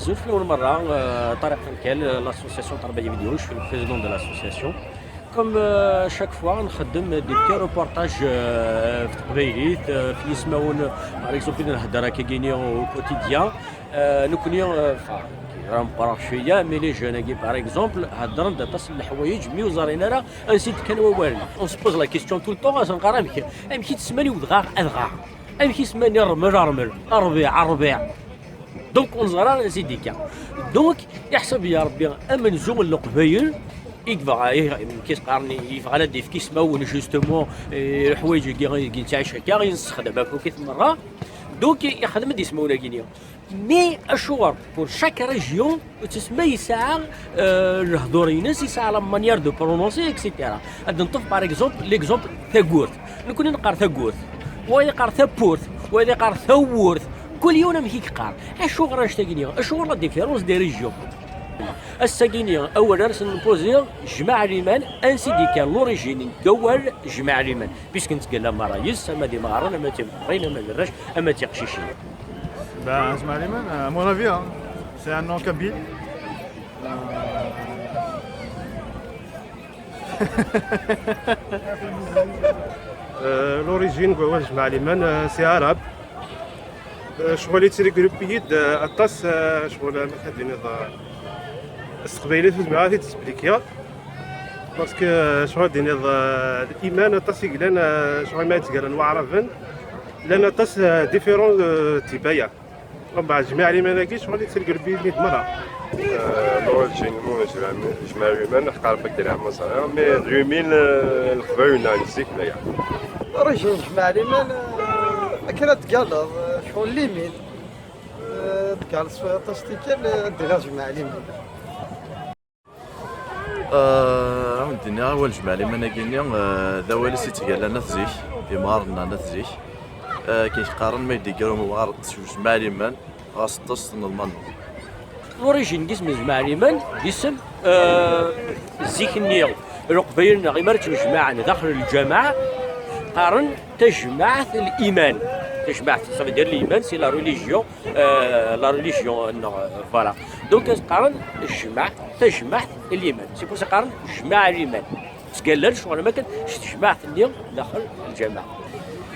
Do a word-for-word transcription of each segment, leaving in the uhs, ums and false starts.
Azul fell-awen merra, euh, Tariq Tenkel, euh, l'association Tarbaïa Vidéo, je suis le président de l'association. Comme euh, chaque fois, nxeddem des petits reportages euh, في teqbaylit, euh, في yismawen, par exemple, نهضر هكاكيني au quotidien. Euh, nekkni, euh, enfin, راهم برا شوية, mais les jeunes, par exemple, هضرن d aṭas n leḥwayeǧ mi ur ẓrin ara ansi d-kkan wawalen. On se pose la question tout le temps, as-nɣar amek, amek i d-semman i udɣaɣ adɣaɣ? Amek i semman i rrmel armel, arbiɛ arbiɛ? Donc ur neẓri ara ansi d-ikka. Donc iḥseb ya Rebbi amenzu n Leqbayel i yebɣa, i, i s-qqaren, yebɣa ad d-yefk ismawen justement i leḥwayeǧ-agi i nettɛic akka, i nessexdam akk akit merra. Donc ixdem-d ismawen-agi-nni. Mais acuɣer pour chaque région, ur tesma yesɛa euh, lehdur-ines, yesɛa la manière de prononcer, et cetera. Ad neṭṭef par exemple l'exemple tagurt. Nekkni neqqar tagurt, wayeḍ iqqar tapurt, wayeḍ iqqar tawwurt. Kul yiwen amek i yeqqar. Acuɣer annect-agi-nni? Acuɣer la différence des régions? Ass-agi-nni awal ara sen-npozi Jmaɛ Liman, ansi d-ikka l'origine n wawal Jmaɛ Liman, puisque nettgalla merra yes, ama d imɣaren, ama d timɣarin, ama d arrac, ama d tiqcicin. Ben, Jmaɛ Liman, à mon avis, hein, c'est un nom kabyle. Euh, l'origine n wawal Jmaɛ Liman, euh, c'est arabe. Euh, ccɣel yettregrupi-yi-d, euh, aṭas, euh, ccɣel, amek ad d-tiniḍ, euh, s teqbaylit ur zmireɣ ad t-id-splikiɣ. Parce que, euh, ccɣel ad d-tiniḍ, euh, liman, aṭas i yellan, euh, ccɣel ma yettgallan waɛraben, llan aṭas, euh, différents, euh, tibaya. Umbeɛd, Jmaɛ Liman-agi, ccɣel yettregrupi-yi-d merra. Euh, l'origine n Jmaɛ Liman, qqaren Bakr Ɛmaẓra, mais d limin, euh, lexbayel n zik, daya. L'origine n Jmaɛ Liman, euh, akken ad tgaleḍ, euh, ccɣel limin. Euh, tgaleḍ s waṭas tikkal, euh, ad d-iniɣ Jmaɛ Liman. Euh, ad wen-d-iniɣ awal Jmaɛ Liman-agi-nni, euh, d awal-is i ttgallan at zik, imɣaren-nneɣ n at zik. Euh, akken qqaren ma yeddigger umɣar s Jmaɛ Liman, ɣas ṭṭes n Lalman. L'origine n yisem Jmaɛ Liman, d isem, euh, zik-nni, Leqbayel-nneɣ, imi ara ttemjemɛen daxel lǧameɛ, qqaren tajmaɛt n liman. Tajmaɛt, ça veut dire liman, c'est la religion, euh, la religion, euh, voilà. Donc, qqaren jmaɛ, tajmaɛt n liman. C'est pour ça qqaren Jmaɛ Liman. Ttgallan ccɣel am akken s tejmaɛt-nni daxel lǧameɛ.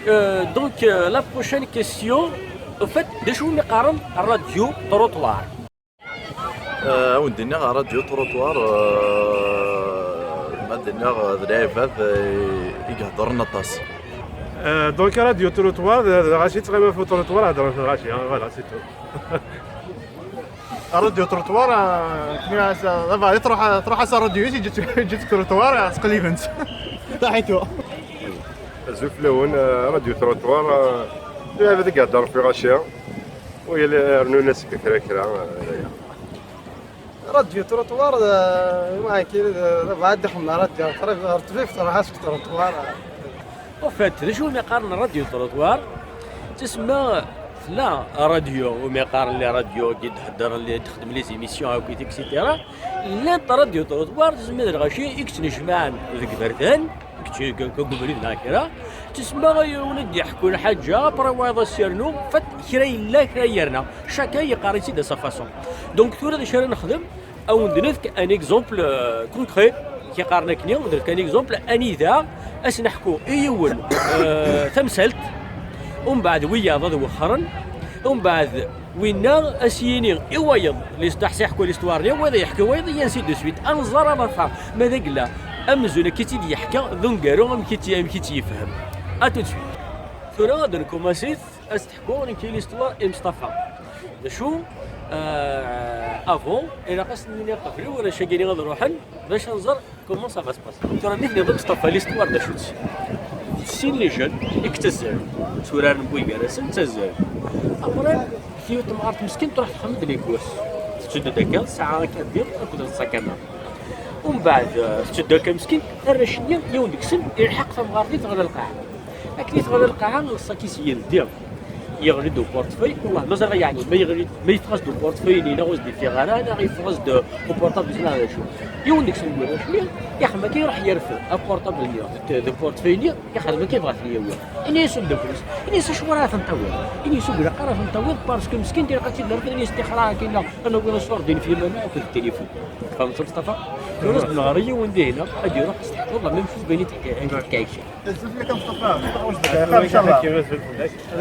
Euh, donc, euh, la prochaine question, au fait, d acu umi qqaren radio trottoir? Euh, ad wen-d-iniɣ radio trottoir, euh, ma d-iniɣ, euh, d lɛibad, euh, i iheddren aṭas. Euh, donc radio trottoir, d, d lɣaci ttɣiman ɣef utrottoir, heddren ɣef lɣaci, hein, voilà, c'est tout. Radio trottoir, euh, كنا س-، دابا غادي تروح، تروح على radio، تجي، تجي trottoir، آه، تقليبنت. صحيتو. Azul fell-awen, euh, radio trottoir, euh, d lɛibad i iheddren ɣef lɣaci. Ur yelli rnun-as kra kra, euh, Radio trottoir, euh, ما كاين، دابا عاد دخلنا radio، رطبي في راسك trottoir. Au fait, d acu umi qqaren radio trottoir? Tessma tella radio umi qqaren les radios, i d-heddren, i d-xeddmen les émissions, akkit, et cetera. Llant radio trottoir, tessma d lɣaci i yettnejmaɛen deg iberdan, deg ubrid neɣ kra, tessma yiwen i d-yeḥku lḥaǧa, après wayeḍ ad s-yernu, en fait, kra yella, kra yerna. Chacun yeqqar-itt-id à sa façon. Donc, tura d acu ara nexdem? Ad wen-d-nefk un exemple, euh, concret, k-iqqaren akken, ad wen-d-nefk un exemple, anida ad s-neḥku i yiwen, euh, tamsalt, umbeɛd wiyaḍ ad wexxren, umbeɛd winna ad s-yini i wayeḍ, l'histoire, ad s-yeḥku l'histoire-nni, wayeḍ ad yeḥku i wayeḍ, et ainsi de suite. Ad nẓer, à la fin, ma d agla amzun akka i tt-id-yeḥka d ungaru, amek i tt-, amek i tt-yefhem. À tout de suite. Tura ad nkumasit. Ad s-teḥku nekk i l'histoire i Mestafa. D acu, euh, avant, ilaq ad s-nini qbel warrac-agi-nni ad ruḥen, bac ad nẓer comment ça va se passer. Tura mi tiniḍ i Mestafa l'histoire d acu-tt? Sin les jeunes i yettazzalen, tturaren wway gar-asen, ttazzalen. Après, yiwet temɣart meskint truḥ texdem-d les courses. Tetteddu-d akka, tesɛa akadir akked ṣṣakana. Umbeɛd, euh, tetteddu akka meskint, arrac-nni, yiwen deg-sen ilḥeq tamɣart-nni teɣli lqaɛa. Akken i teɣli lqaɛa, ṣṣak-is yeldi. Yeɣli-d uportefeuille, wallah ma ẓriɣ yeɛni ma yeɣli, ma yeffeɣ-as-d uportefeuille-nni neɣ ur s-d-yeffiɣ ara, neɣ yeffeɣ-as-d uportable-is neɣ d acu. Yiwen deg-sen warrac-nni iḥma kan iruḥ yerfed aportable-nni d, d uportefeuille-nni, ixdem akka yebɣa ad ten-yawi. Ini-as umeddakel-is, ini-as acuɣer ara ten-tawiḍ? Ini-as ur ilaq ara ad ten-tawiḍ parce que meskin ilaq ad tt-id-nerfed, ini-as tixra akin neɣ ad nawi aṣurdin f yiman-nneɣ akked tilifun. Tfehmeḍ a Mustafa? Tura s-d-neɣri yiwen dihin ad iruḥ s-teḥkuḍ la même chose bayen i d-teḥka, i d-teḥka. Azul fell-ak a Mustafa, amek txuṣ deg lxir, ncallah?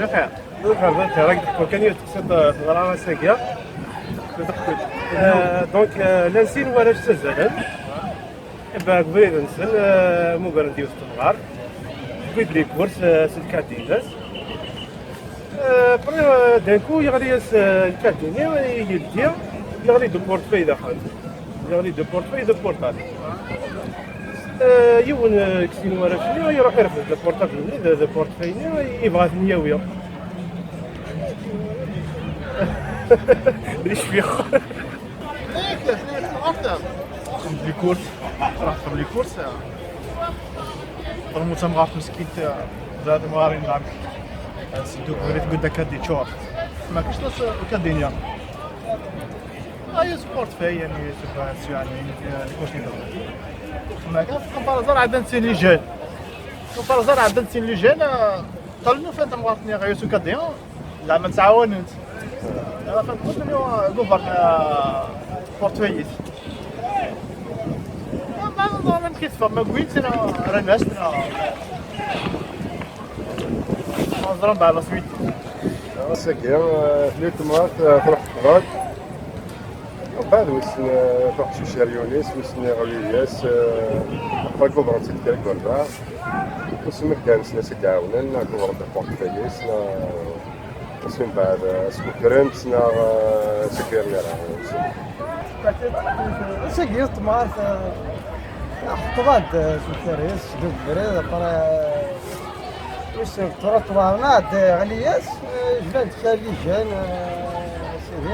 Lxir. Lxir, d lxir, ad k-d-ḥkuɣ kan yiwet teqsiṭ, eh, teḍra ass-agi. Eh, donc, eh, llan sin warrac ttazzalen. Ibeɛ deg ubrid-nsen, eh, mmugren-d yiwet temɣart. Tewwi-d les courses, eh, s lkadi-ines. Eh, après, eh, d'un coup, yeɣli-as, eh, lkadi-nni, yeldi, yeɣli-d uportefeuille daxel. Yeɣli-d uportefeuille d uportable. Eh, yiwen, eh, deg sin warrac-nni, iruḥ irfed le portable-nni, d, d portefeuille-nni, yebɣa ad ten-yawi. Di cfiɣ. Di kurs. Rax xdem di kurs. Ḍelmu tamɣart meskint, d temɣarin lɛam. Seddu brit gudda kaddi ččur. Ma kac tas ukaddinya. Ay, sport fay, yani, c'est pas sûr, yani, les courses. Ma kac, par hasard, عندنا سين لي جون. Par hasard, عندنا سين لي جون. Talnu fent am ɣart-nni ɣer Yusuf Kadian, zeɛma ttɛawanent. Ɣef ad txuṣ nni guvern portfeyis. Ma ẓran amek i teffeɣ, ma gwin-tt neɣ rran-as-tt neɣ ma ẓran beɛd la suite. Ass-agi, eh, tella temɣart, eh, truḥ teqbel. Mbeɛd wissen, eh, tuḥ Cucer Yunis, wissen iɣli-yas, eh, aql-ak uḍren-tt-id kra n werbaɛ. Wissen ma ddan-sen as-d-ɛawnen, neɣ uḍren tafuɣt fell-as, neɣ wissen mbeɛd, eh, as-ukren-tt, neɣ, eh, as-ukren ara, wissen. Ass-agi temɣart, eh, teqḍa-d, eh, s ukar-is, deg ubrid, après, Wissen trottoir-nneɣ d ɣli-yas, eh, jban-d kra n les jeunes, eh, sidi.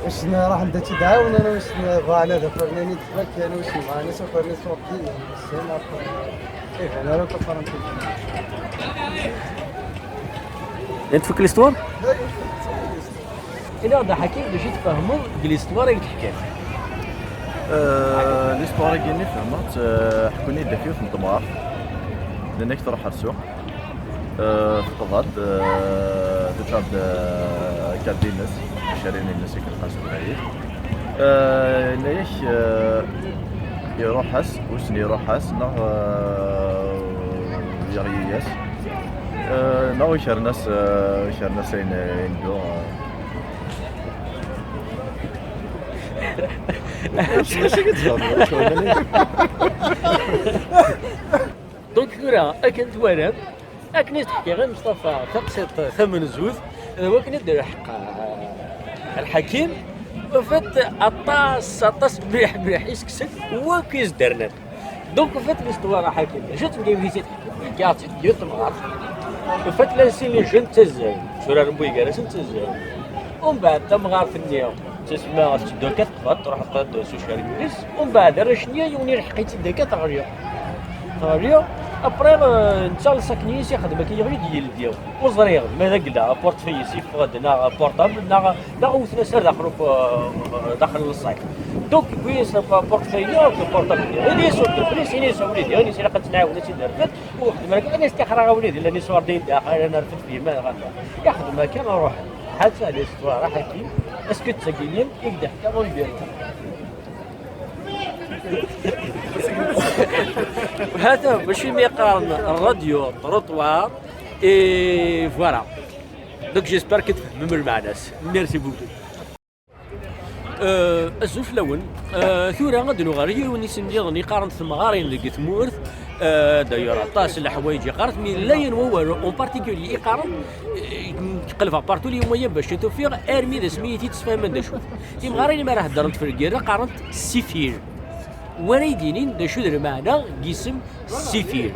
Wissen ruḥen-d ad tt-id-ɛawnen, wissen bɣan ad afren-d wakken, wissen bɣan ad s-afren ṣurti, wissen, après, iban ara akk afren-t-id. Ad tfuk l'histoire? Ini-aɣ-d aḥakim d acu i tfehmeḍ deg l'histoire i d-ḥkan. Eh, l'histoire-agi-nni fehmeɣ-tt, eh, ḥkun-iyi-d ɣef yiwet n temɣart. Nnan-ak truḥ ɣer ssuq. Eh, teqḍa-d, eh, tufa-d, eh, akadi-ines, icerriwen-ines i k-lqas ɣlayit. Eh, yenna-yak, eh, iruḥ-as, wissen iruḥ-as, neɣ, eh, yeɣli-yas. Eh, neɣ ikren-as, eh, ikren-as ayen, ayen dduɣ, eh. Donc tura, akken twalam, akken i s-d-ḥkiɣ i Mustafa taqsiṭ tamenzut, d wakken i d-ilḥeq, eh, lḥakim, en fait, aṭas, aṭas mliḥ, mliḥ i s-kksen wakk izdernen. Donc, en fait, l'histoire, aḥakim, d acu n tmeddit i d-ḥkiɣ? Ǧǧiɣ-tt-id yiwet temɣart. En fait, llan sin les jeunes ttazzalen, tturaren buygarasen ttazzalen. Umbeɛd tamɣart-nni, tesma tetteddu akka teqbel, truḥ teqbel s ucerrig-is. Umbeɛd arrac-nni, yiwen ilḥeq-itt-id akka teɣli. Teɣli, après, euh, netta lṣakin-is ixdem akka, yeɣli-d yeldi. Ur ẓriɣ ma d agla, aportefeuille-is yeffeɣ-d, neɣ portable, neɣ, neɣ wten-as ar daxel uf-, daxel n ṣṣak. Donc, yewwi-as aportefeuille-nni akked le portable-nni. Ini-as ur d-ufris, ini-as a wlidi, ini-as ilaq ad tt-nɛawen ad tt-id-nerfed. Ur xedmen akka, ini-as tixra a wlidi, llan iṣurdiyen daxel, ad nerfed f yemma, dɣa ixdem akka, ruḥen. Ḥaca l'histoire, aḥakim, est-ce que d tagi-nni i k-d-ḥkiɣ ur d-yerfed? Hata, bac imi qqaren rradyu, trottoir, et voilà. Donc j'espère que tfehmem lmeɛna-s. Merci beaucoup. Euh, azul fell-awen. Euh, tura ad nuɣal yiwen isem nniḍen i qqaren temɣarin deg tmurt. Euh, d'ailleurs, aṭas n leḥwayeǧ i qqaren, mais llan wawal en particulier i qqaren, euh, qelbeɣ partout les moyens bac ad t-ufiɣ, armi d asmi i t-id-sfehmen d acu. Timɣarin mi ara heddrent f lgirra qqarent sifil. Wa ara yi-d-yinin d acu d lmeɛna n yisem sifil?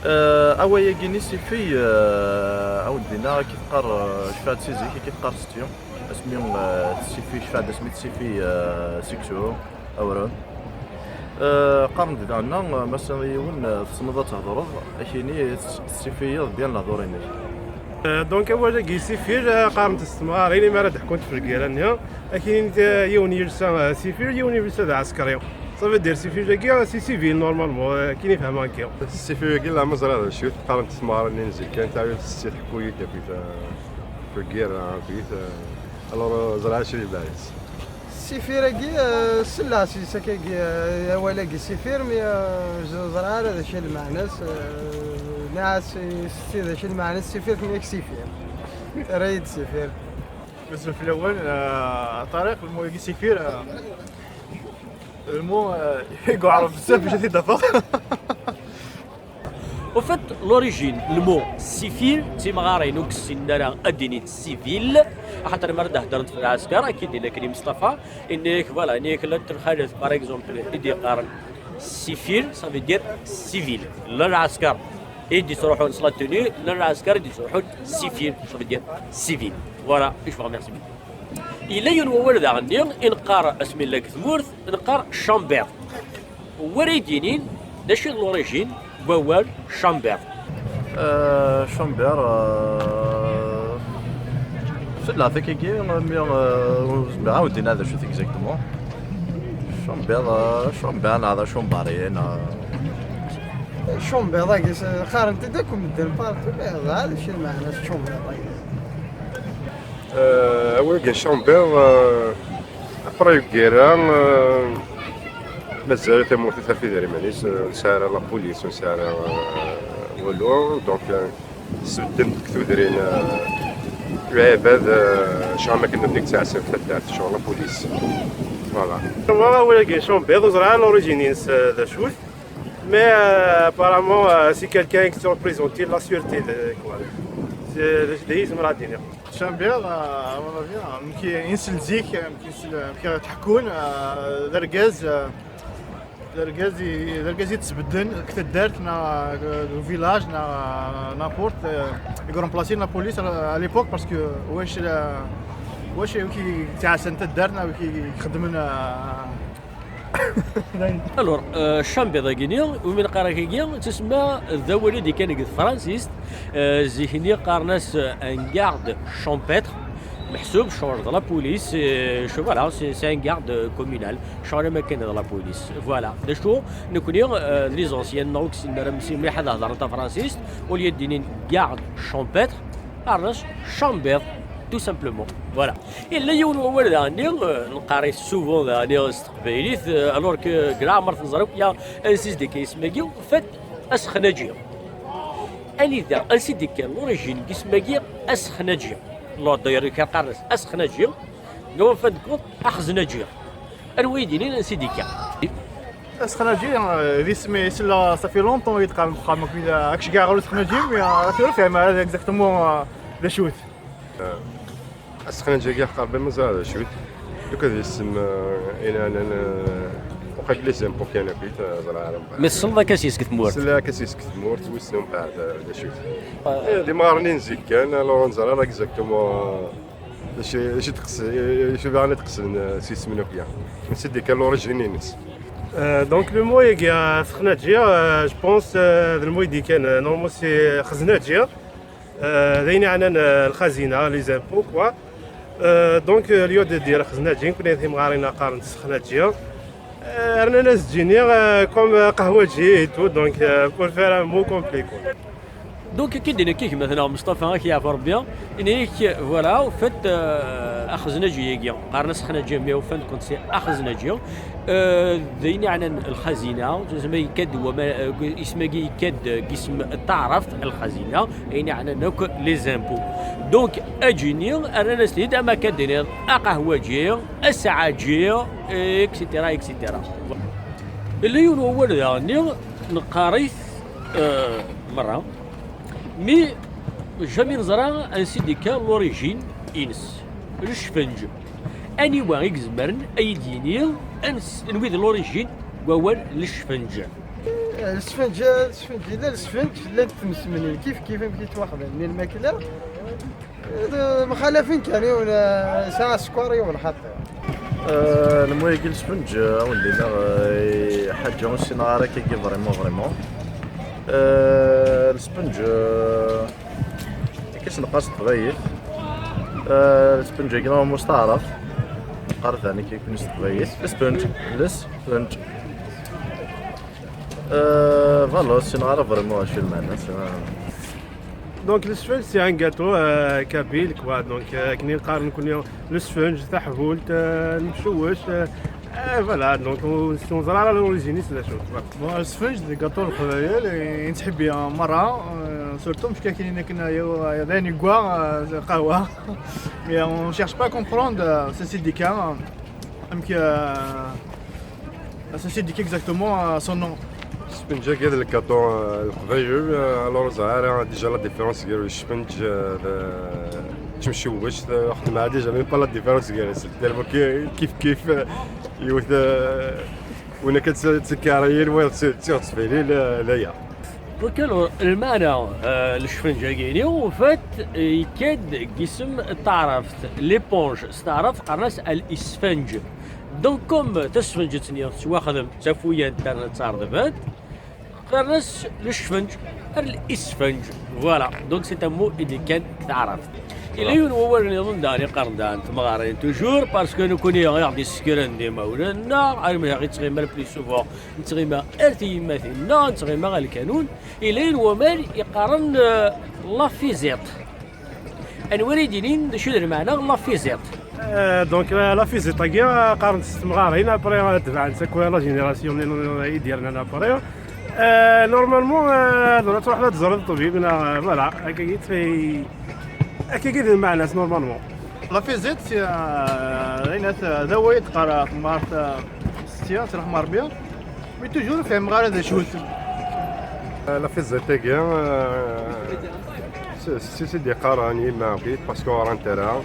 Eh, away-agi-nni sifi, eh, awd dinna, akka teqqar, eh, cfad si zik, akka teqqar siti. Asmi, eh, sifi, cfad asmi sifi, eh, siksu, awren. Eh, qqaren-d daɣen, eh, ma s yiwen, eh, tessneḍ ad thedreḍ, akini tessifiyeḍ bien lehdur-inek. Donc, awal-agi sifil, eh, qqaren-t s temɣarin imi ara d-ḥkunt ɣef lgirra-nni. Akin, eh, yiwen yelsa, eh, sifil, yiwen yelsa d aɛsekri. Ça veut dire sifil-agi, eh, c'est civil, normalement, eh, akin i fehmeɣ akka. Sifil-agi, la ma ẓriɣ d acu-t, qqaren-t s temɣarin n zik kan, taɛyut s tḥekku-yi-d akkit, eh, ɣef lgirra, akkit, eh, alors, eh, ẓriɣ acu di lbaɛid. Sifir-agi, eh, selleɣ s-, s-, akkagi, eh, awal-agi sifir, mi, eh, ẓ-, ẓriɣ ara d acu i lmeɛna-s, eh, nniɣ-as i setti d acu i lmeɛna-s sifir, tenna-yak sifir. Terra-yi-d sifir. Azul fell-awen, eh, a Ṭariq, lmu-agi sifir, eh, lmu, eh, i yeɛref bzaf bac ad t-id-afeɣ. Au fait, l'origine, le mot sifil, d timɣarin ur yessinen ara ad d-inin civil, axaṭer mi ara d-heddrent f lɛesker, ad k-id-inin akken i Mustafa, inna-yak, voilà, inna-yak la tenxalaf, par exemple, i d-yeqqaren sifil, ça veut dire civil. Llan lɛesker i d-yettruḥun s la tenue, llan lɛesker i d-yettruḥun sifil, ça veut dire civil. Voilà, je vous remercie. Yella yiwen wawal daɣen-nni i neqqar asmi nella deg tmurt, neqqar chamber. Wara i d-yinin d acu i d l'origine n wawal chamber. Euh, chamber, euh, c'est la fake game, mais, euh, ur zmireɣ ara ad d-iniɣ d acu-t exactement. Chamber, euh, chamber, neɣ d acumbarin, euh. Chamber, agi, qqaren-t-id akk medden partout, mais d acu i lmeɛna chamber, agi? Euh, awal-agi chamber, euh, après lgirra, euh, mazal tamurt terfed idrimen-is, euh, ur nesɛi ara la police, ur nesɛi ara, euh, walu, donc, euh, sbedden deg tudrin, euh, lɛibad, euh, ccɣel am akken nutni ttɛassan f taddart, ccɣel la police. Voilà. Awal-agi chamber, ur ẓriɣ ara l'origine-ines, euh, d acu-t. Mais, euh, apparemment, euh, c'est quelqu'un qui représente la sûreté de, quoi. C'est, c'est, c'est, Chamber, euh, à mon avis, euh, amek i, i nsel zik, amek i nsel, amek i ɣ-ttḥekkun, euh, d argaz, euh, d argaz i, d argaz i d-sbedden deg taddart, neɣ, euh, deg village, neɣ, euh, n'importe, euh, i remplacer la police à, à l'époque, parce que wac, euh, wac i ttɛassan taddart, neɣ i xeddmen, euh, Alors, euh, chamber-agi-ni, umi neqqar akkagi, ttsemma d awal i d-yekkan deg tefransist, euh, zik-nni qqaren-as, euh, un garde champêtre, meḥsub ccɣel d la police, euh, ch-, voilà, c'est, c'est un garde communal, ccɣel am akken d la police. Voilà, d acu, nekni, euh, d les anciens, neɣ ur ssinen ara msi-, mliḥ ad hedren tafransist, au lieu d-inin garde champêtre, qqaren-as chamber, tout simplement. Voilà. Yella yiwen wawal daɣen-nni, euh, neqqar-it souvent daɣen-nni s teqbaylit, euh, alors que deg leɛmer teẓra akk ya ansi s-d-ikka yisem-agi, en fait, asexnaǧi. Anida, ansi d-ikka l'origine n yisem-agi, asexnaǧi. Alors, d'ailleurs, kan qqaren-as asexnaǧi, neɣ en fin de compte, axeznaǧi. Anwa i d-yinin ansi d-ikka? Asexnaǧi, euh, d isem i selleɣ, ça fait longtemps i d-qqaren deg uxxam, akk wid, euh, ad k-ceggɛeɣ ɣer usexnaǧi, mais, euh, tura fehmeɣ exactement, euh, d acu-t. Asexnaǧi-agi aqerbi mazal d acu-t. Lukan d isem, eh, inaɛnan, eh, uqad les impôts kan akkit, eh, ẓriɣ ara mbeɛd. Ma tessneḍ akka s-yes deg tmurt? Sliɣ akka s-yes deg tmurt, wissen umbeɛd, eh, d acu-t. Eh, d imɣaren n zik kan, alors ur neẓri ara exactement, eh, d acu, d acu d-qes-, d acu daɣen i d-qesden, eh, s yisem n akya. Ansi d-ikka l'origine-ines. Euh, donc le mot-agi, euh, asexnaǧi, euh, je pense, euh, d le mot i d-ikkan, euh, normalement c'est xeznaǧi. Euh, d ayen yeɛnan, euh, lxazina, les impôts, quoi. Euh, donc, euh, lieu de dire xeznaǧi, nekkni timɣarin qqaren-t sexnaǧi. Euh, rnan-as ǧini, euh, comme, euh, qahwaǧi et tout, donc, euh, pour faire un mot complet, quoi. Donc, akka i d-yenna akka gma-tneɣ Mustafa, ad k-yeɛfu Rebbi, yenna-yak, voilà, au fait, euh, axeznaǧi-agi, qqaren-as xeznaǧi, mais au fin de compte, c'est axeznaǧi. Euh, d ayen yeɛnan lxazina, zama yekka-d wama-, euh, isem-agi yekka-d deg isem n taɛrabt, lxazina, ayen yeɛnan akk les impôts. Donc, aǧini, rran-as-t-id, ama akka d-tiniḍ, aqahwaǧi, asɛaǧi, et cetera, et cetera. Yella yiwen wawal daɣen-nni, neqqar-it, euh, merra, mais jamais neẓra ansi d-ikka l'origine-ines. Lecfenǧ. Aniwa i izemren ad yi-d-yini ans-, anwi d l'origine n wawal lecfenǧ? Lesfenǧ, lesfenǧ, yella lesfenǧ, llant tmesmnin kif kif amek i ttwaxdamen i lmakla. Eh, mxalafen kan, yiwen, eh, yesɛa sskeṛ, yiwen xaṭi. Eh, lmu-agi lesfenǧ, eh, a wen-d-iniɣ, eh, ḥaǧa ur ssineɣ ara akkagi vraiment, vraiment. Eh, lesfenǧ, eh, Isneqqas teqbaylit. Euh, lesfenǧ-agi neɣ mustaɛraf. Qqaret daɣen akka s teqbaylit. Lesfenǧ. Lesfenǧ. Euh, voilà, ur ssineɣ ara vraiment acu lmeɛna-s. Donc, le sponge, c'est un gâteau, euh, kabyle, quoi. Donc, euh, akken i qqaren nekkni, le sponge, taḥbult, euh, lemcewwec, euh, euh, voilà. Donc, ur neẓri ara l'origine-is d acu. Voilà. Bon, lesfenǧ d gâteau n Leqbayel, i nettḥibbi merra, euh, surtout meckakin akken d ayen yewwa, euh, lqahwa. Mais on cherche pas à comprendre, euh, ceci dit, hein. Amek, euh, ceci dit exactement, euh, son nom. Lesfenǧ-agi d lgaṭu, euh, n Leqbayel, euh, alors ẓriɣ ara déjà la différence gar lesfenǧ, euh, d temcewwect, euh, xedmeɣ déjà même pas la différence gar-asen. Tellement que kif kif, euh, yiwet, euh, win akka d tikariyin, wa d tiɣezfilin, euh, d aya. Donc, alors, lmeɛna, euh, lesfenǧ-agi-ni, en fait, euh, yekka-d deg yisem n taɛrabt, l'éponge, s taɛrabt qqaren-as al-isfenǧ. Donc, comme tasfenǧet-nni tettwaxdem d tafuyant terna d tareḍbant, qqaren-as lesfenǧ, ar l-isfenǧ. Voilà, donc c'est un mot i d-yekkan deg taɛrabt. Yella yiwen wawal nniḍen daɣen i qqaren daɣen temɣarin, toujours, parce que nekkni i ɣ-d-issekren d imawlan-nneɣ, armi i ɣ-ittɣima le plus souvent, nettɣima ar tyemmatin-nneɣ, nettɣima ɣer lkanun. Yella yiwen wamal yeqqaren, euh, la fizette. Anwa ara yi-d-yinin d acu d lmeɛna la fizette? Euh, donc, euh, la fizette-agi, euh, qqaren-tt s temɣarin, après, euh, tebɛen-tt akk la génération i d-yernan après. Euh, normalement, euh, tura truḥ ad tẓer ṭṭbib, neɣ, euh, voilà, akkagi d lmeɛna-s normalement. La fizette, c'est, euh, d ayen at-, d awal i d-teqqar temɣart, euh, setti, ad truḥ Merbi. Mais toujours, fehmeɣ ara d acu-t. La fizette-agi, euh, s-, s-, s-, i d-yeqqar ɛni ma aqit, parce que ur ɣrant ara.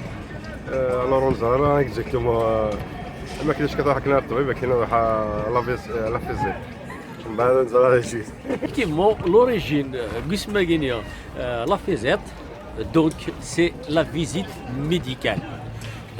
Euh, alors, ur neẓri ara exactement, euh, amek d acu ara truḥ akken ar ṭṭbib, akken ad ruḥ, euh, la vis-, euh, la fizette. Mbeɛd ad nẓer d acu-t. Effectivement, l'origine, euh, n yisem-agi-ni, euh, la fizette, donc, c'est la visite médicale.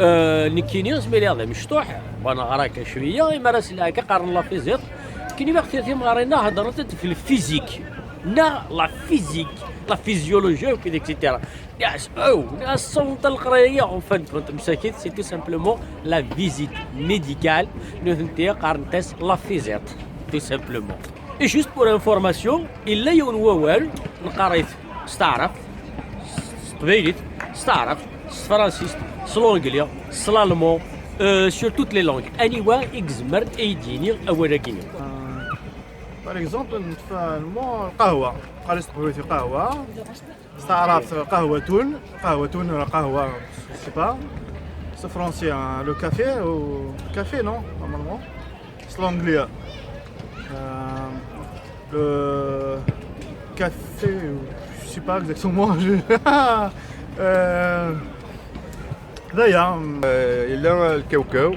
Euh, nekkini, asmi lliɣ d amecṭuḥ, wa neɣra kan cwiya, imi ara s-, akka qqaren la fizette, nekkini ma ɣ-tira timɣarin-a heddrent-d f le physique, neɣ la physique, la physiologie, et cetera. Yes, oh, ass-a, leqraya-ya, en fin de compte, msakit, c'est tout simplement la visite médicale, nutenti qqaren-as la fizette, tout simplement. Et juste pour information, yella yiwen wawal, neqqar-it s taɛrabt, s teqbaylit, s taɛrabt, s tefransist, s l'anglais, s l'allemand, euh, sur toutes les langues. Aniwa i izemren ad yi-d-yini awal-agi-ni? Euh, par exemple, nfa-, nmu-, lqahwa. Qqar-as s teqbaylit lqahwa. S taɛrabt, qahwatun. Qahwatun, qahwa, je sais pas. S tefransist, euh, le café, ou café, non, normalement. S l'anglais, euh, le café, je sais pas exactement. Je, euh, d aya. Euh, yella lkawkaw,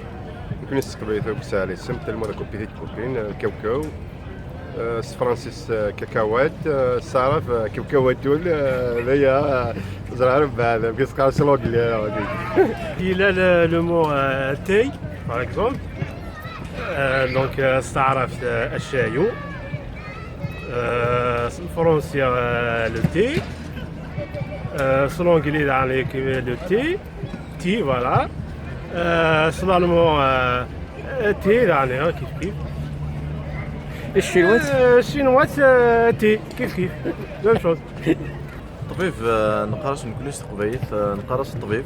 nekkni s teqbaylit akk sɛiɣ isem, tellement la copie, copine, euh, lkawkaw. Euh, s tefransist, euh, cacahuète, euh, s taɛrabt, euh, kawkawatun, euh, d aya, euh, ẓriɣ ara mbeɛd, amek i s-qqaren s l'anglais. Yella le, le mot, euh, thé, par exemple. Euh, donc, euh, s taɛrabt, euh, acayu. Euh, s tefransist, euh, le thé. Euh, s l'anglais, daɣen, le thé. Thé, voilà. Euh, s l'allemand, euh, euh, thé, daɣen, euh, kif kif. Et chinois? Euh, chinois, euh, thé, kif kif. Même chose. Ṭṭbib, euh, neqqar-as nekkni s teqbaylit, euh, neqqar-as ṭṭbib.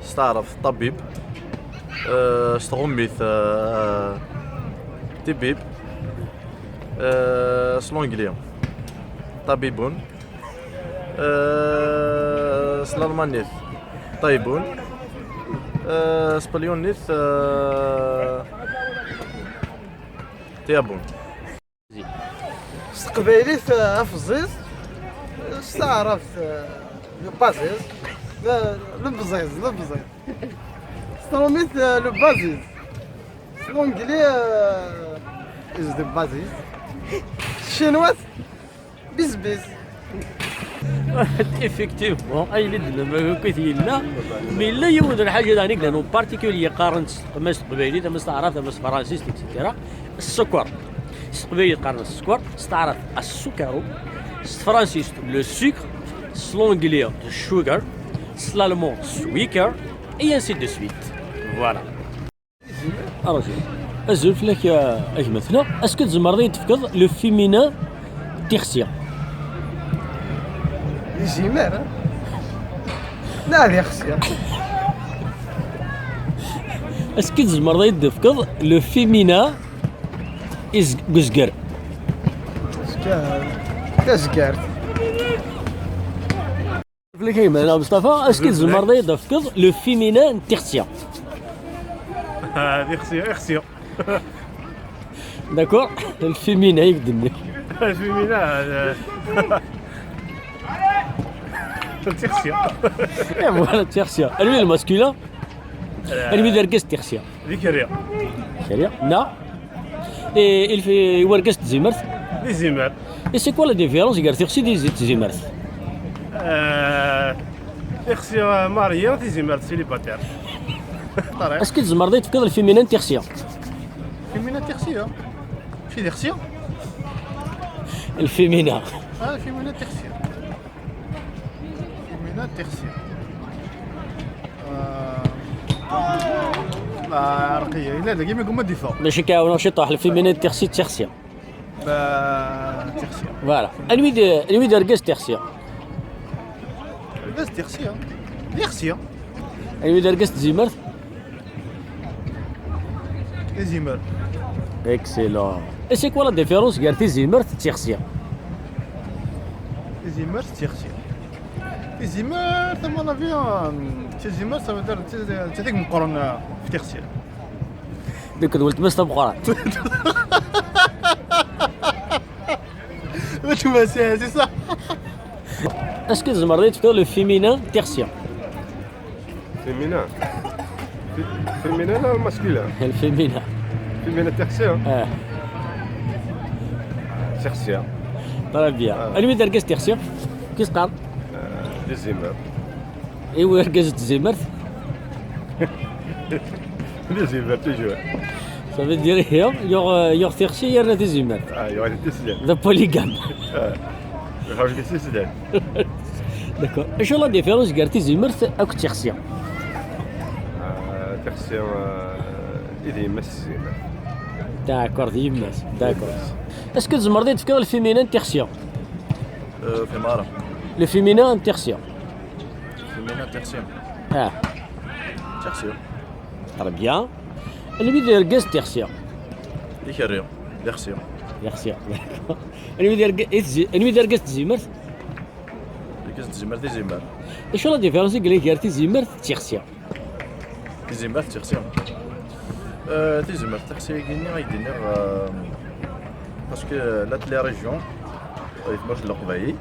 S taɛrabt, ṭabib. Euh, s tṛumit, euh, tibib. Euh, s l'anglais, ṭabibun. Euh, s l'almanit, ṭaybun. Euh, s tṭalyunit, euh, tiyabun. S teqbaylit, euh, afẓiẓ. S taɛrabt, euh, le baziz. Le, le bziz, le bziz. S tṛumit, euh, le baziz. S l'anglais, euh, is the baziz. S tcinwat, bizbiz. Effectivement, ayen i d-nemmag akk i t-yella, mi yella yiwen n lḥaǧa daɣen i yellan en particulier, qqaren-tt ama s teqbaylit, ama s taɛrabt, ama s tefransist, et cetera. Ssukkeṛ. S teqbaylit qqaren ssukkeṛ, s taɛrabt assukaru, s tefransist le sucre, S l'anglais, sugar. S l'allemand, sweeker. Et ainsi de suite. Voilà. Arju. Azul fell-ak, a, a gma-tneɣ. Est-ce que tzemreḍ ad yi-d-tefkeḍ le féminin tixsi? Izimer, hein? Neɣ d ixsi. Est-ce que tzemreḍ ad yi-d-tefkeḍ le féminin iz-, deg uzger? Tazgart. Fell-ak a gma-tneɣ Mustafa, est-ce que tzemreḍ ad yi-d-tefkeḍ le féminin n tixsi? Ah, d ixsi, ixsi. D'accord, le féminin i k-d-nniɣ. Le féminin, euh, d tixsi. Et voilà, tixsi. Anwi le masculin? Euh, anwi d argaz n tixsi? D ikerri. Ikerri? Non. Et il fait, i urgaz n tzimert? D izimer. Et c'est quoi la différence gar tixsi d tzimert? Euh, tixsi, euh, mariée, tizimert célibataire. Est-ce que tzemreḍ ad yi-d-tefkeḍ le féminin n tixsi? Féminin tixsi, hein? Mačči d ixsi? Le féminin. Ah, le féminin tixsi. Féminin tixsi. Euh, ah, rqiya. Yella dagi mi guma d-iffeɣ. Bac i k-ɛawneɣ ciṭuḥ, le féminin tixsi d tixsi. Ba, tixsi. Voilà. Anwi d, anwi d argaz n tixsi? Argaz n tixsi, hein? D ixsi. Anwi d argaz n tzimert? Izimer. Excellent. Et c'est quoi la différence gar tizimert d tixsi? Tizimert d tixsi. Tizimert, à mon avis, euh, tizimert, ça veut dire, d tizimert i meqqren, euh, f tixsi. Donc, d weltma-s tameqqrant. Weltma-s, c'est ça. Est-ce que tzemreḍ ad yi-d-tefkeḍ le féminin n tixsi? Féminin. Fé-, féminin neɣ masculin? Le féminin. Féminin tixsi, hein? Ah. Tixsi. Très bien. Ah. Anwi d argaz n tixsi? Kif qqar? Euh, d izimer. Et urgaz n tzimert? D izimer, toujours. Ça veut dire, yuɣ, yuɣ, euh, yuɣ tixsi yerna tizimert. Ah, yuɣ tixsi. D polygame. Ah. Yuɣ tixsi. D'accord. Acu la différence gar tizimert akked tixsi? Ah, tixsi, euh, i d yemma-s tizimert. D'accord, d yemma-s. D'accord. Est-ce que tzemreḍ ad yi-d-tefkeḍ le féminin n tixsi? Euh, في المعرب. Le féminin n tixsi. Féminin tixsi. Ah. Tixsi. Très bien. Anwi d argaz n tixsi? Ikerri. Tixsi. Tixsi. D'accord. Anwi d arga-, i tzi-, anwi d argaz n tzimert? Argaz n tzimert, izimer. Acu la différence i yellan gar tizimert d tixsi? Tizimert d tixsi. Euh, tizimert d tixsi-agi-nni ay d-nniɣ, euh, parce que llant les régions, ay tmurt n Leqbayel,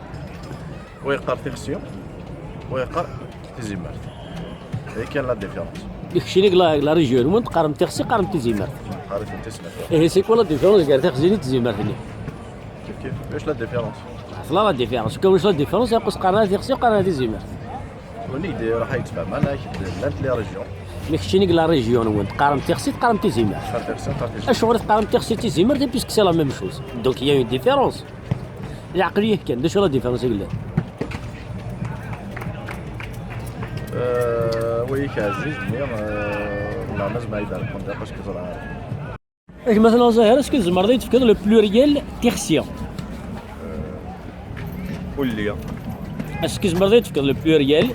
wa yeqqar tixsi, wa yeqqar tizimert. D kan la différence. Keččini deg la, la région-nwen teqqarem tixsi, teqqarem tizimert. Qqaren tizimert. Ihi, c'est quoi la différence gar tixsi d tizimert-nni? Kif kif. Wac la différence? Tella la différence. Kan wac la différence, yeqqus qqaren tixsi, qqaren tizimert. Win i d-iruḥ ad yettfeham, anak d llant les régions. Ma keččini deg la région-nwen, teqqarem tixsi, teqqarem tizimert. Qqar tixsi, qqar tizimert. Acuɣer i teqqarem tixsi d tizimert, puisque c'est la même chose. Donc, il y a une différence. Leɛqel-ik kan, d acu la différence i yellan? Euh, oui, qu'est-ce que je veux dire, euh, la même chose, mais il y a des... A gma-tneɣ Zahir, est-ce que tzemreḍ ad yi-d-tefkeḍ le pluriel tixsi? Ulli. Est-ce que tzemreḍ ad yi-d-tefkeḍ le pluriel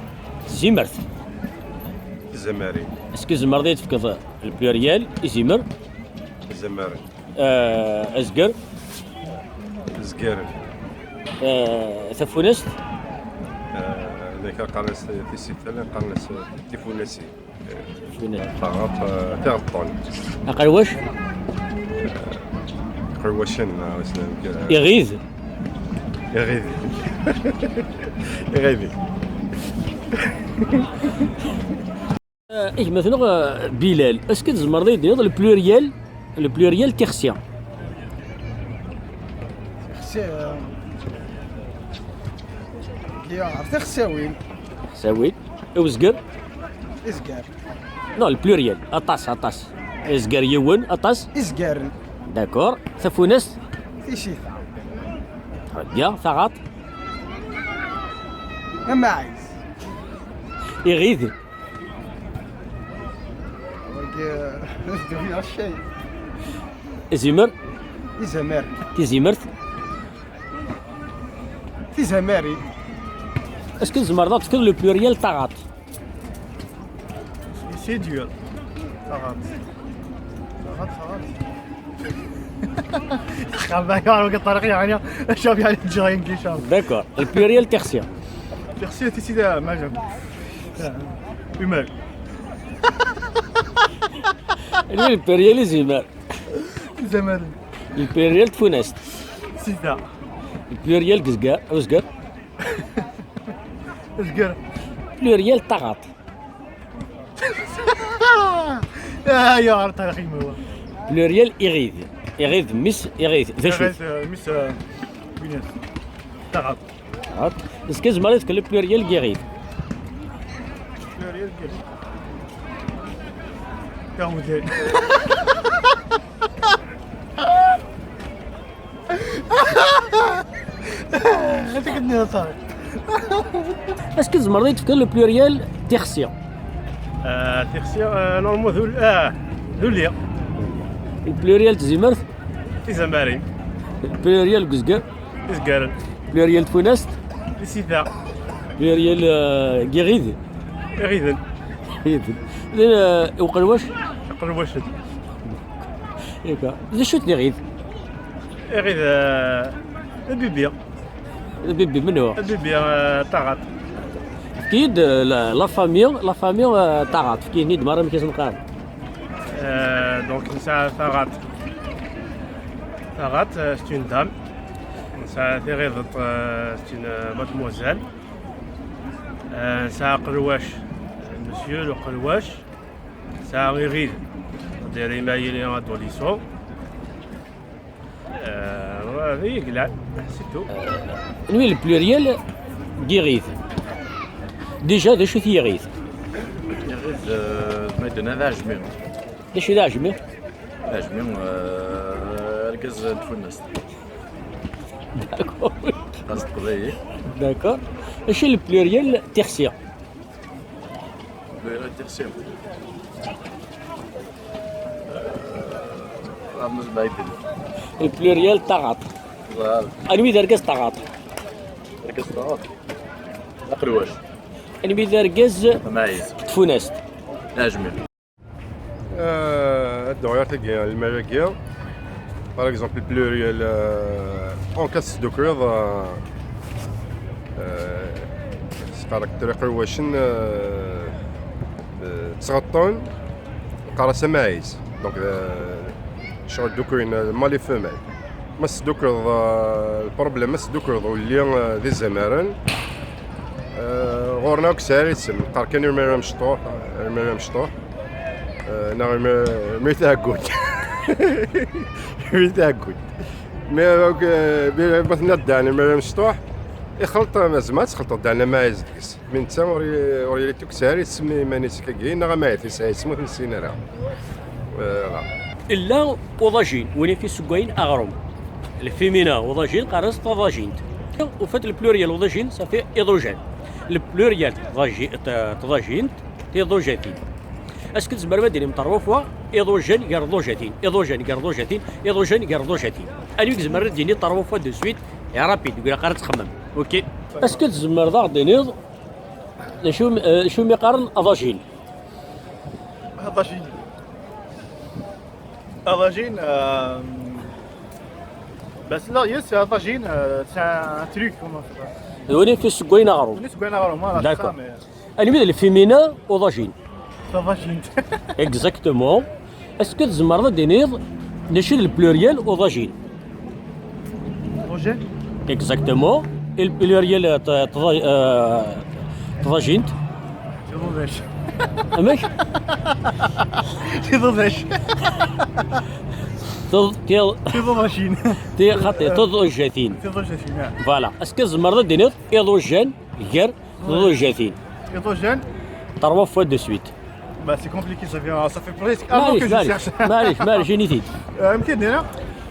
tizimert? Tizamarin. Est-ce que tzemreḍ ad yi-d-tefkeḍ le pluriel izimer? Tizamarin. Euh, azger. Azgaren. Euh, tafunast. Euh, d akka qqaren-as tissit, qqaren-as tifunasin. Taɣaṭ, eh, tiɣeṭṭen. Aqerwac? Iqerwacen, eh, wissen amek, eh, iɣid? Iɣid. Iɣidi. Eh, gma-tneɣ, eh, Bilal, est-ce que tzemreḍ ad yi-d-tiniḍ le pluriel, le pluriel tixsi? Tixsi, eh, ya, tixsawin. Tixsawin. I uzger? Izger. Non, le pluriel. Aṭas, aṭas. Izger yiwen, aṭas. Izgaren. D'accord. Tafunast? Tisita. Très bien. Taɣaṭ? Amaɛiz. Iɣid. Zimer. Izamer. Tizimert. Tizamarin. Est-ce que tzemreḍ ad tefkeḍ le pluriel taɣaṭ? C'est dur. Taɣaṭ. Taɣaṭ, taɣaṭ. Xabayo, ur k-ṭariq, yeɛni, acab, yeɛni, ǧǧiɣ-in kicam. D'accord. Le pluriel tixsi. Tixsi, tisi da, ma jab. Umal. Le pluriel izimer. Izamer. Le pluriel tfunast. Sida. Le pluriel gzgar, uzgar. Zger. Pluriel taɣaṭ. Ah, ya, ar tarix imawa. Pluriel iɣid. Iɣid, mmi-s iɣid. D acu? Iɣid, euh, mmi-s, euh, winat. Taɣaṭ. Taɣaṭ. Est-ce que tzemreḍ ad tefkeḍ le pluriel n yiɣid? Pluriel n yiɣid. Taɣudan. Est-ce que tzemreḍ ad tefkeḍ le pluriel tixsi? Euh, tixsi, euh, normalement, d ul-, ah, d ulli. Le pluriel tizimert? Tizamarin. Le pluriel n uzgar? Izgaren. Le pluriel tfunast? Isida. Le pluriel, euh, n yiɣid? Iɣiden. Iɣiden. Euh, uqelwac? Uqelwacen. D'accord. D acu-t diɣid? Iɣid, euh, d bibi. D bibi menhu? D bibi, euh, taɣaṭ. Efk-iyi-d, euh, la, la famille, la famille, euh, taɣaṭ. Efk-iyi-d mara amek i sen-qqaren. Euh, donc, nesɛa taɣaṭ. Taɣaṭ, euh, c'est une dame. Nesɛa tiɣideṭ, euh, c'est une, euh, mademoiselle. Euh, nesɛa aqelwac, monsieur le qelwac. Nesɛa iɣid, c'est-à-dire imayli adolescent. Euh, d yiglan, c'est tout. Anwi le pluriel n yiɣid? Déjà, d acu-t yiɣid? Iɣid, euh, ma d-tenna d aɛejmi. D acu d aɛejmi? Aɛejmi, euh, argaz n tfunast. D'accord. Argaz n teqbaylit. D'accord. Acu le pluriel tixsi? Pluriel tixsi. Euh, ah, mos baiden. Le pluriel taɣaṭ. Voilà. Anwi d argaz taɣaṭ? Argaz taɣaṭ. Aqelwac. Anwi d argaz? Amaɛiz. Tfunast. Aɛejmi. Euh, ad dduɣ ɣer tagi, lmal-agi. Par exemple, le pluriel, euh, en cas teddukreḍ, euh, euh, s caractère iqelwacen, euh, euh, ttɣeṭṭen, qqar-as amaɛiz. Donc, euh, ccɣel ddukrin, euh, mâle et femelle. Ma tesdukreḍ, euh, le problème, ma tesdukreḍ ulli, euh, d izamaren, euh, ɣur-neɣ ur yesɛi ara isem, neqqar kan irmel amecṭuḥ, irmel amecṭuḥ. Euh, neɣ irmel, irmel taɛeggut. Irmel taɛeggut. Mais, donc, euh, ma tenniḍ dan irmel amecṭuḥ, ixleṭ, ma zma ad txelṭeḍ dan amaɛiz deg-s. Mi netta ur i-, ur yelli tukksa ara yessemmi iman-is akkagi, neɣ amaɛit yesɛa isem ur t-nessin ara. Voilà. Illa uḍajin, win i t-issewwayen aɣrum. Le féminin uḍajin, qqaren-as taḍajint. Ufat le pluriel uḍajin, ça fait iḍujan. Le pluriel tḍaji-, t-, tḍajint, tiḍujatin. Est-ce que tzemrem ad d-tinim terwa fois iḍujan gar ḍujatin, iḍujan gar ḍujatin, iḍujan gar ḍujatin? Anwi i izemren ad d-yini terwa fois de suite, et rapide, deg ilaq ara txemmem. Ok. Est-ce que tzemreḍ ad aɣ-d-tiniḍ d acu, eh, d acu mi qqaren aḍajin? Aḍajin. Aḍajin, euh, bas la, yes, aḍajin, euh, c'est un truc, comment ça s'appelle? D win i t-issewwayen aɣrum. Win i t-issewwayen aɣrum, voilà, c'est ça, d'accord. Mais anwi d le féminin uḍajin? Taḍajint. Exactement. Est-ce que tzemreḍ ad d-tiniḍ d acu d le pluriel uḍajin? Projet? Exactement. Et le pluriel, euh, t-, tḍa-, euh, tḍajint? Tiḍudac. Amek? Tiḍudac. Tiḍ-, tiḍ-, Tiḍudac. Ti-, xaṭi, tiḍujatin. Tiḍujatin, ah. Voilà. Est-ce que tzemreḍ ad d-tiniḍ iḍujan gar tḍujatin? Iḍujan? Trois fois de suite. Bah, c'est compliqué, ça fait, ça fait presque un an que je cherche. Maɛlic, maɛlic, maɛlic, ini-t-id. Euh, amek i d-nniɣ?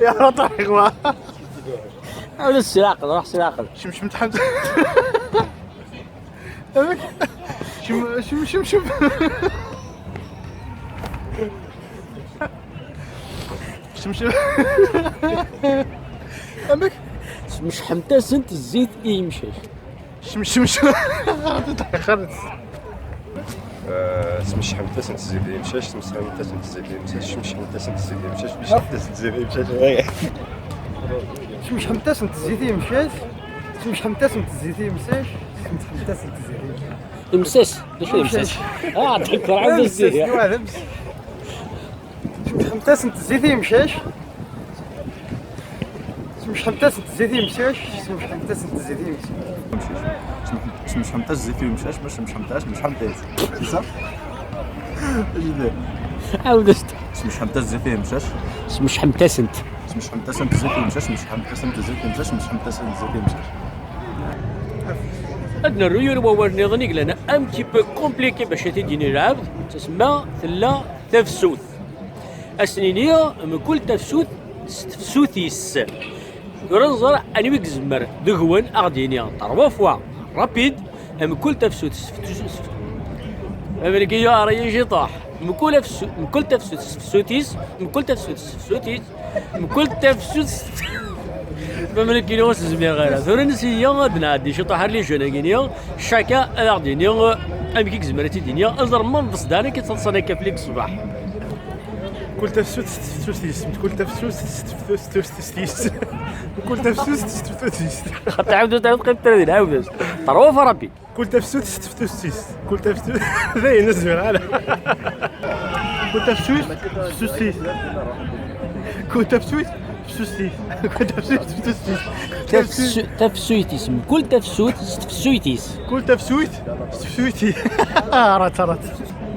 يا رطح يا اخوان. Ur s-ilaqel, ruḥ s-ilaqel. شمشم تحمت. شم شم شم شم. شم شم. امك. Smecḥemt-asent zzit i yimcac. شم شم شم. خرجت. آه، سمشحمتاسنت زيد يمشاش، سمشحمتاسنت زيد يمشاش، سمشحمتاسنت زيد يمشاش، سمشحمتاسنت زيد يمشاش. سمشحمتاسنت زيت يمشاش. سمشحمتاسنت زيت يمشاش. سمشحمتاسنت زيت يمشاش. Imsas. D acu d imsas? Ah, ddekkeṛ, ɛawed-as-d ihi. سمشحمتاسنت زيت يمشاش. سمشحمتاسنت زيت يمشاش. سمشحمتاسنت زيت يمشاش. سمشحمتاس زيت يمشاش، مش سمشحمتاس، سمشحمتاس. C'est ça؟ Ɛawed-as-d. سمشحمتاس زيت يمشاش. Smecḥemt-asent. سمشحمتاسنت زيت يمشاش، سمشحمتاسنت زيت يمشاش، سمشحمتاسنت زيت يمشاش. Ad nerru yiwen wawal nniḍen i yellan un petit peu compliqué bac ad t-id-yini lɛebd. Tsemma tella tafsut. Ad s-nini mkul tafsut s tefsut-is. Tura nẓer anwa i yezmer deg-wen ad ɣ-d-yini trois fois rapide mkul tafsut s tefsut-is. Amek i yuɛer i ciṭuḥ? Mkul afsu-, mkul tafsut s tefsut-is, mkul tafsut s tefsut-is, mkul tafsut s tefsut. Amek i ur s-zmireɣ ara. Tura nsiya ad nɛeddi ciṭuḥ ar les jeunes-agi-ni. Chacun ad aɣ-d-yini, eh, amek i yezmer ad tt-id-yini. Aẓer ma nḍes dan akka ttaḍsan akka flik ṣṣbeḥ. Kul tafsut s tefsut-is, kul tafsut s tefsut-is, kul tafsut s tefsut-is. Xaṭi, ɛawed, ɛawed, qqim tura din, ɛawed. Terwa f Ṛebbi. Kul tafsut s tefsut-is, kul tafsut. Dayen, ur zmireɣ ara. Kul tafsut s tefsut-is. Kul tafsut s tefsut-is. Kul tafsut s tefsut-is. Tafsu-, tafsuyt-is, mkul tafsut s tefsuyt-is. Kul tafsut s tefsuyt-is. Rat, rat.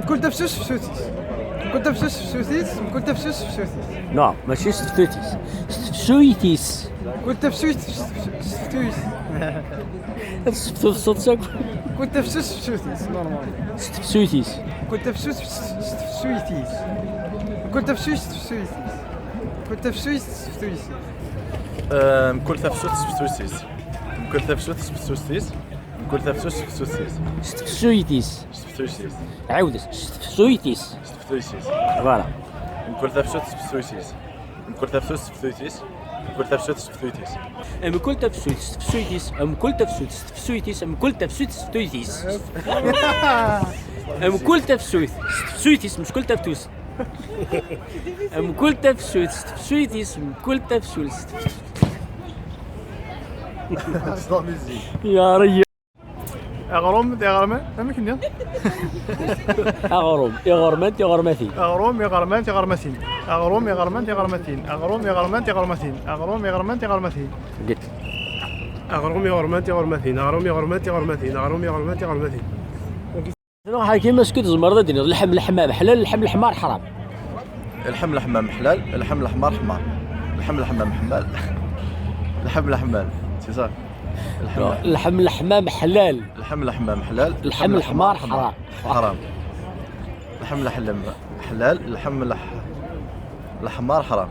Kul tafsut s tefsut-is. Kul tafsut s tefsut-is. Kul tafsut s tefsut-is. Non, mačči s tefsut-is. S tefsuyt-is. Kul tafsut s tefsut-is. Ad tesseftuḍ ṣṣut-is akk. Kul tafsut s tefsut-is, normal. S tefsut-is. Kul tafsut s tefsut-is. Kul tafsut s tefsut-is. Kul tafsut s tefsut-is. Ehm, kul tafsut s tefsut-is. Kul tafsut s tefsut-is. Kul tafsut s tefsut-is. S tefsut-is. S tefsut-is. Ɛawed-as. S tefsut-is. S tefsut-is. Voilà. Mkul tafsut s tefsut-is. Mkul tafsut s tefsut-is. Mkul tafsut s tefsut-is. Mkul tafsut s tefsut-is. Mkul tafsut s tefsut-is. Mkul tafsut s tefsut-is. Mkul tafsut s tefsut-is. Mkul tafsut. Mkul tafsut s tefsut-is. Mkul tafsut s tefsut. Ya rayya. Aɣrum, tiɣerman, amek nniḍ? Aɣrum, iɣerman, tiɣermatin. Aɣrum, iɣerman, tiɣermatin. Aɣrum, iɣerman, tiɣermatin. Aɣrum, iɣerman, tiɣermatin. Aɣrum, iɣerman, tiɣermatin. Get. Aɣrum, iɣerman, tiɣermatin. Aɣrum, iɣerman, tiɣermatin. Aɣrum, iɣerman, tiɣermatin. Ḥakim, est-ce que tzemreḍ ad d-tiniḍ lḥem leḥmam ḥlal, lḥem leḥmar ḥram? Lḥem leḥmam ḥlal, lḥem leḥmar ḥmar. Lḥem leḥmam ḥlal. Lḥem leḥmam. C'est ça. Lḥem leḥmam ḥlal. Lḥem leḥmam ḥlal. Lḥem leḥmar ḥram. Ḥram. Lḥem leḥlem ḥlal. Lḥem leḥ-, leḥmar ḥram.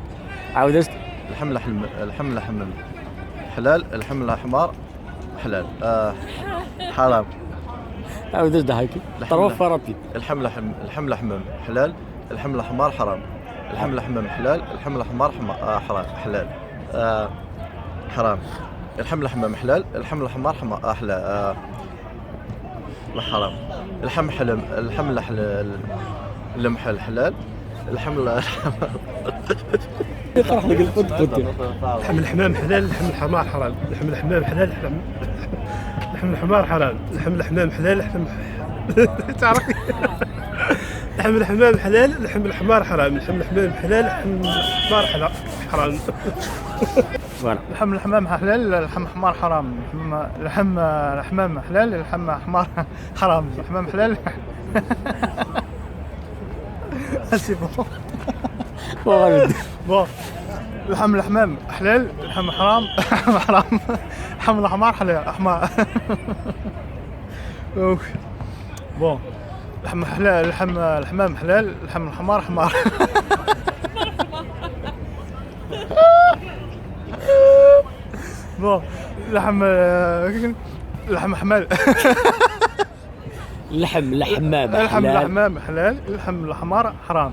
عاود. Lḥem leḥlem, lḥem leḥmam ḥlal. Lḥem leḥmar حلال. آه، حرام. عاود ضحك. لحم تروح لح-، فرابي. لحم لحم، لحم لحمم حلال، لحم الحمار حرام. لحم لحمم حلال، لحم الحمار حما-، آه، حرام، حلال. آه، حرام. لحم لحمم حلال، لحم الحمار حما-، آه، حلال. آه، حرام. لحم حلم، لحم لحل-، لمح الحلال. الحمد لله. يطرح لك الفوت بوتي. لحم الحمام حلال، لحم الحمار حرام. لحم الحمام حلال، لحم، لحم الحمار حرام. لحم الحمام حلال، لحم، تعرف؟ لحم الحمام حلال، لحم الحمار حرام. لحم الحمام حلال، لحم الحمار حلا-، حرام. Voilà. لحم الحمام حلال، لحم حمار حرام. لحم، لحم، الحمام حلال، لحم حمار حرام. الحمام حلال. C'est bon. Bon, غير. Bon. لحم الحمام حلال، لحم حرام، لحم حرام. لحم الحمار حلال، حمار. أوك. Bon. لحم حلال، لحم الحمام حلال، لحم الحمار حمار. Bon. لحم، آه، لحم حمال. لحم الحمام لحم حلال. الحمام حلال، لحم الحمار حرام.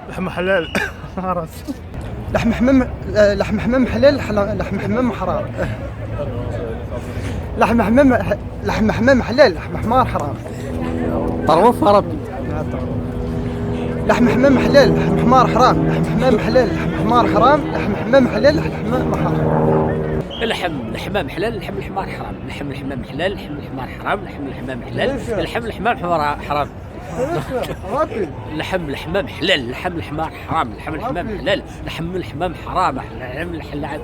لحم حلال. راس. لحم حمام، آه، لحم حمام حلال، حلا-، لحم حمام حرام. لحم حمام ح-، لحم حمام حلال، لحم حمار حرام. طروف ربي. لحم حمام حلال، لحم حمار حرام. لحم حمام حلال، لحم حمار حرام. لحم حمام حلال، لحم حمار حرام. لحم الحمام حلال، لحم الحمار حرام. لحم الحمام حلال، لحم الحمار حرام. لحم الحمام حلال، لحم الحمام حمار حرام. لحم الحمام حلال، لحم الحمار حرام. لحم الحمام حلال، لحم الحمام حرام. لحم الحلال.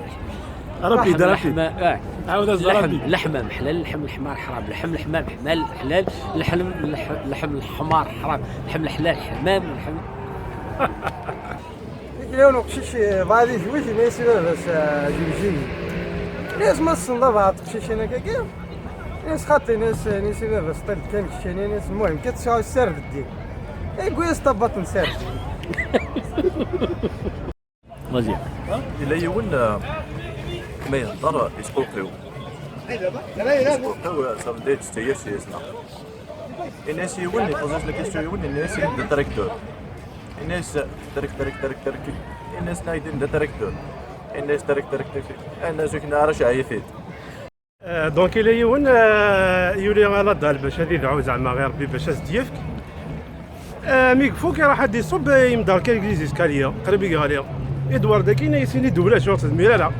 ربي، لحم ده ربي. الحما-، آه. عاود أزرع لحم، ربي. لحم حلال، لحم الحمار حرام. لحم الحمام حلال، حلال. لحم، لح-، لحم الحمار حرام. لحم الحلال حمام، لحم. Kra n uqcic, eh, bɣa ad itwet, yenna-yas i baba-s, eh, jewjeg. Yenna-yas: "Ma tessneḍ a bɛaḍ teqcicin akkagi?" Yenna-yas: "Xaṭi", yenna-yas, yenna-yas i baba-s: "Ṭṭil kan keččini", yenna-yas, "Lmuhim kan tesɛu sser d ddin." Acu-as tabbaṭ n Serge? Vas-y. Yella yiwen, eh, ma yehder isquqiw. Isquqiw, eh, ça veut dire tettayir s yisna. Ini-as yiwen, ipoze-as la question yiwen, ini-as d tracteur. Ini-as trek, trek, trek, trek. Ini-as naydin d tracteur. Ini-as trek, trek, trek. Ini-as uk neɛra ceɛyit-id. آه، دونك الى يون آه، يولي على الدار باش هذه يدعو زعما غير ربي باش ازديفك. آه، ميك فوكي راح غادي يصب، آه، يمدار كان ليزيسكاليا قريب يقاليا. ادوار داكينا يسيني دوله شو تدمير لا.